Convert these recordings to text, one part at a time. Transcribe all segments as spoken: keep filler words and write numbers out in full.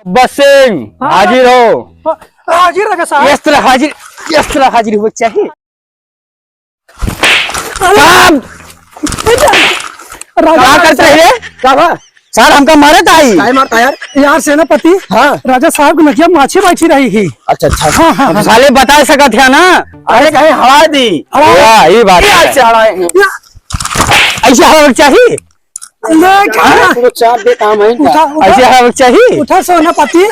बस सिंह, हाँ। हाजिर हो। हाँ, हाजिर राजा साहब। इस तरह हाजिर, इस तरह हाजिर होवे के चाहिए। अरे! काम! राजा का साहब। करते हैं रे? का बा? सर, हमका मारत आई। काहे मारता यार? यार सेनापति, हाँ। राजा साहब के नकिया माछी बैठी रही ही। अच्छा, अच्छा। हाँ, हाँ, हम हाँ। साले बता सकत है ना? अरे, कहीं हवा दी। हवा। वाह, ये बात ये है। ऐसे हवा है। या। ऐसे हवा चाहिए? ले, हाँ? क्या? तुमको चाप देता हम, वहीं का। उठा, उठा। ऐसे हवा चाहिए? उठा सोनापति।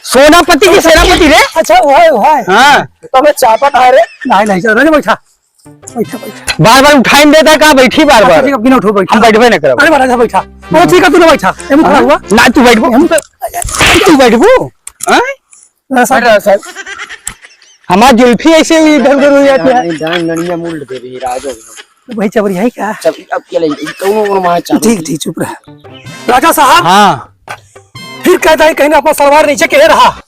सोनापति की सेनापति रे? अच्छा, वही, वही। हाँ। तो मैं चापत आ रे। नहीं, नहीं, चल, राजा बैठा। बैठा, बैठा। बार बार उठाई में देता का, बैठी बार अच्छा, बार। ठीक है, बिना उठो, बैठा। हम बैठबे न करब। अरे, महाराज, बैठा। अरे, ठीक है, तू ना बैठा। एम खड़ा हाँ? हुआ। ना, तू बैठबो। हम तो तू बैठबो? हाँ? राजा साहब। बैठ राजा साहब। हमार जुल्फी ऐसे इधर उधर हो जाती है। डांग, डांग, नड़िया मुंड दे रही, राजो। भाई, चबरी है क्या? चल, अब क्या ले, कौनो, कौनो मार चालू। ठीक, ठीक, चुप रह। राजा साहब। हाँ। फिर कहता है, कहीं ना अपना सलवार नीचे के रहा।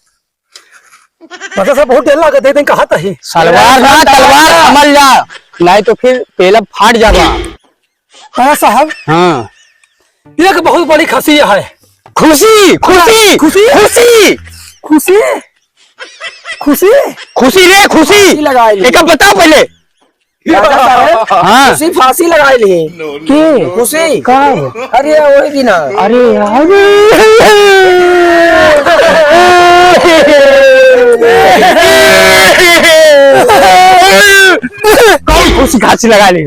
राजा साहब, बहुत डर लागत है, कहा था ही। सलवार ना, तलवार समझ जा, नहीं तो फिर पेलब फाट जाबा। राजा साहब, हाँ। एक बहुत बड़ी खुशी है। खुशी, खुशी, खुशी? खुशी। खुशी? खुशी? खुशी रे, खुशी। खुशी लगाई ली। एका बताओ पहले। राजा साहब, हाँ। खुशी फांसी लगाई ली। के? खुशी। कब? अरे, वही दिन। अरे यार। कौन खुशी फांसी लगा ली?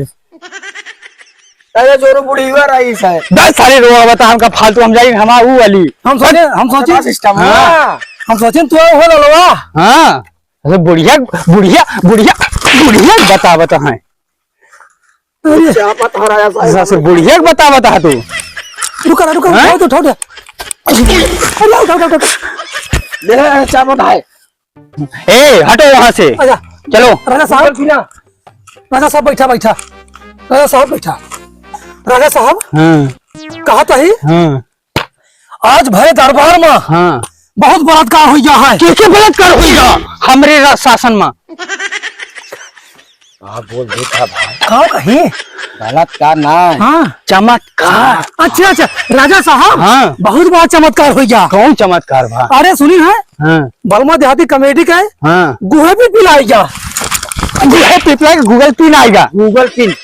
अरे, जोरो बुढ़ीवा रही है। दस साली रोवा बता, हमका फालतू, हम जाई, हमार ऊ वाली। हम सोचे, हम सोचे, बड़ा सिस्टम है। हाँ। हम सोचे, तू हो ललवा। हाँ। अरे बुढ़िया, बुढ़िया, बुढ़िया, बुढ़िया बतावत है। अरे। चापत हराया साहब। सासु बुढ़िया के बतावत है तू। रुका, रुका, हाँ? उठाओ, उठाओ, उठाओ। अरे, उठा, उठा, उठा। ले, चापत है। ए, हटो वहाँ से। आजा। चलो। राजा साहब। बिना। राजा साहब, बैठा, बैठा। राजा साहब, बैठा। राजा साहब। हाँ। कहा तो ही? हाँ। आज भरे दरबार में हाँ। बहुत बलात्कार हुई गया है। के के बलात्कार हुई गया? हमरे रा-, शासन में। का बोल देता भाई? का कही? बलात्कार ना। हाँ। चमत्कार। अच्छा, अच्छा, राजा साहब। हाँ। बहुत बड़ा चमत्कार हुई गया। कौन चमत्कार भा? अरे सुनी है। हाँ। बलमा देहाती कमेटी का है। हाँ। गुहे पे पिलाई गया। गुहे पे पिलाई, Google pin आएगा। Google pin।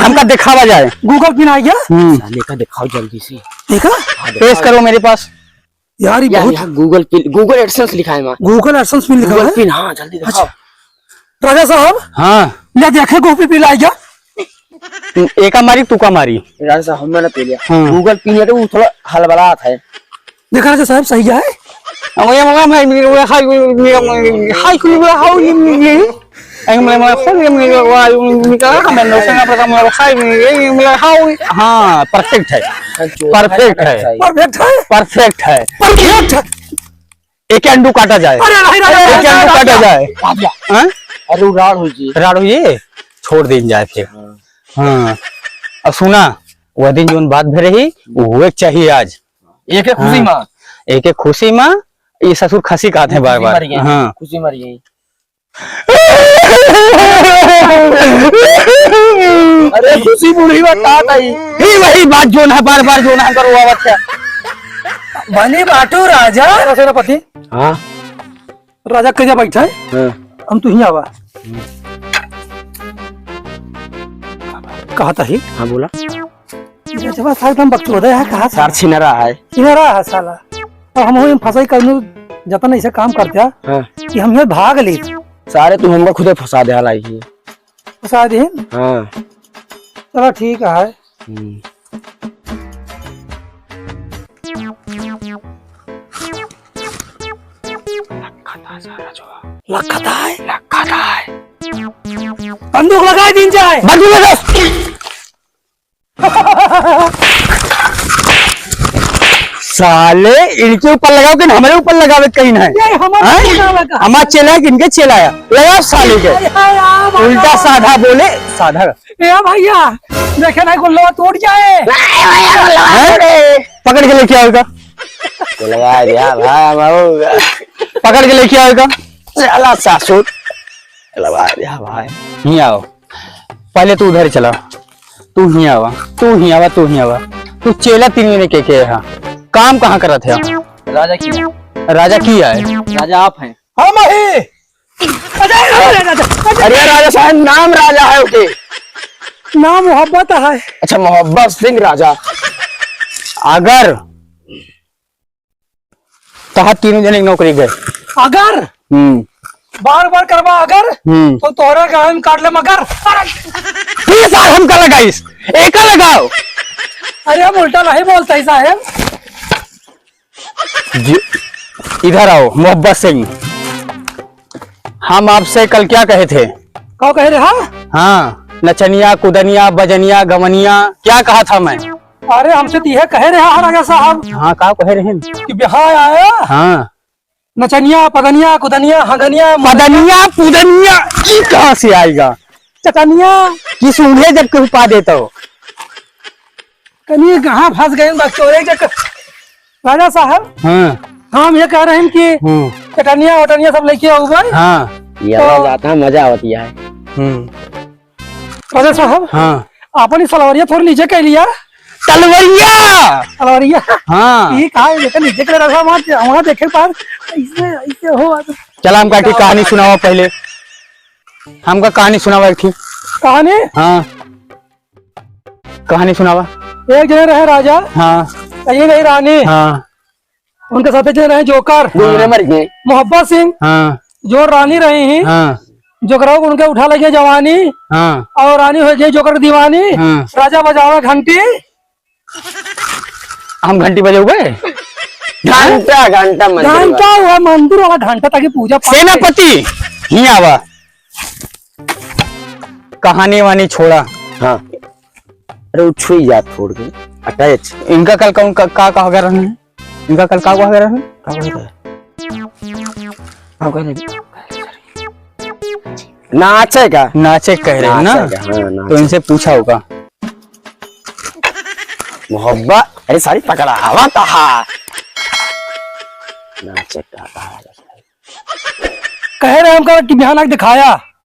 हमका दिखावा जाए। Google pin आएगा। हम्म। साले का दिखाओ जल्दी से। देखा? हाँ, पेश दिखाओ। करो मेरे पास। यार, ये यार, बहुत यहाँ Google pin, Google AdSense लिखा है वहाँ। Google AdSense pin लिखा Google है? Pin, हाँ, जल्दी दिखाओ। अच्छा। राजा साहब, हाँ। ले देखे, गुहे पे पिलाई गया। एका मारी, तू का मारी? राजा साहब, हमने ना पी लिया। हाँ। Google pin है तो वो थोड़ा हलबलात है। देखा राजा साहब, सही है? हाँ, perfect है। Perfect है। Perfect है? Perfect है। Perfect है। एक अंडू काटा जाए। अरे, नहीं, नहीं, एक नहीं, अंडू नहीं, काटा नहीं, जाए। नहीं। हाँ? अरे, वो राड़ हो जी। राड़ हो जी? छोड़ दीन जाए फिर। हाँ। हाँ। अब सुना, वह दिन जोन बात भे रही, वो हुए के चाहिए आज। एक एक खुशी हाँ। माँ। एक एक खुशी माँ, ये ससुर खसी कहते हैं बार खुशी बार। मर गई, हाँ। खुशी मर गई। अरे, खुशी बुढ़ी बा, का कही? ही वही बात जोन है, बार बार जोन है, करो आवत क्या? बनी बाटू राजा। सेनापति। हाँ। राजा कजा बैठा है? हाँ। हम तू ही आवा। कहा था ही? हाँ, बोला। जजवा साहब एकदम बकचोदा है, कहा था? सार छिनरा है। छिनरा है साला। अब हम होई फंसाई करनू जतन ऐसे काम करते हैं हाँ। कि हम ये भाग ली। सारे तू हमका खुदे फंसा दे हालांकि। फंसा दे? हाँ। चलो ठीक है। हम्म। लखत है? लखत है। बंदूक लगाए दीन जाए। बंदूक लगा। साले, इनके ऊपर लगाओ कि हमरे ऊपर लगावे कहीं ना है? ये हमार हैं? चेला लगा। हमार चेला है कि इनके चेला है? लगाओ साले के। अरे यार, उल्टा साधा बोले, साधा। ए भैया, देखे ना, गुल्लवा टूट जाए। हैं? पकड़ के लेके आओ इका। चलवा दिया भाई, बाबू। पकड़ के लेके आओ इका। चला सासुर। चलवा दिया भाई। नहीं आओ। पहले तू उधर चला। तू ही आवा, तू ही आवा, तू ही आवा। तू चेला तीन महीने के, के है? काम कहाँ करत है? राजा की। राजा की है? राजा आप हैं। हम ही। अरे, अरे, अरे, अरे, अरे। अरे राजा साहब, नाम राजा है ओके। नाम मोहब्बत है। अच्छा, मोहब्बत सिंह राजा। अगर तहार तीनों जने के नौकरी गए। अगर हम्म। बार बार करबा अगर, हम्म। तो तोहरे गाय में काट ले मगर। ये सार हमका लगाइस, एका लगाओ। अरे हम उल्टा नहीं बोलता ही साहेब। जी, इधर आओ मोहब्बत सिंह, हम आपसे कल क्या कहे थे? का कहे रहे? हाँ, हाँ, नचनिया, कुदनिया, बजनिया, गवनिया, क्या कहा था मैं? अरे हमसे तो यह कहे रहे हैं राजा साहब। हाँ, का कहे रहे? कि बिहार आया। हाँ। नचनिया, पदनिया, कुदनिया, हगनिया, मदनिया, पुदनिया, ई कहाँ से आएगा? चटनिया। कि सूंघे जब केहू पा देता हो। कनी कहाँ फंस गए बा चोरे के क-, राजा साहब। हाँ। हम ये कह रहे हैं कि हम्म। चटनिया वटनिया सब लेके आओ भाई। हाँ। ये तो वाला जाता है, मजा आवत है। हम्म। राजा साहब, हाँ। आपन ई सलवरिया थोड़ी नीचे कह लिया। तलवरिया। तलवरिया। हाँ। ठीक है, ये तो नीचे कह रहा था, वहाँ, वहाँ देखे पार, ऐसे, ऐसे हो। चला, हमका एक ठे कहानी सुनावा पहले, हमका कहानी सुनावा एक ठे। कहानी? हाँ, कहानी सुनावा। एक जने रहे राजा, हाँ। एक रही रानी। हाँ। उनके साथे जने रहे जोकर। दूसरे हाँ। मर गए। मोहब्बत सिंह, हाँ। जो रानी रही ही, हाँ। जोकरा को उनके उठा लगे जवानी, हाँ। और रानी हो गई जोकर दीवानी। हाँ। राजा बजावे घंटी। हम घंटी बजावे? घंटा, घंटा मंदिर घंटा वाला। हुआ मंदिर वाला घंटा, ताकि पूजा पाठ सेनापति, ही आवा। कहानी वानी छोड़ा। हाँ। अरे, वो छुई जात फोड़ के। अटैच। इनका कल कौन का, का, का वगैरह है? इनका कल का वगैरह है? का वगैरह है? का वगैरह है? नाचे का? नाचे कह रहे हैं ना? नाचे का, हाँ, नाचे। तो इनसे पूछा होगा। मोहब्बत, अरे सारी पकड़ा, आवा तो हा। नाचे का, का वगैरह है? कहे रहे हमका कि बिहान आके दिखाया।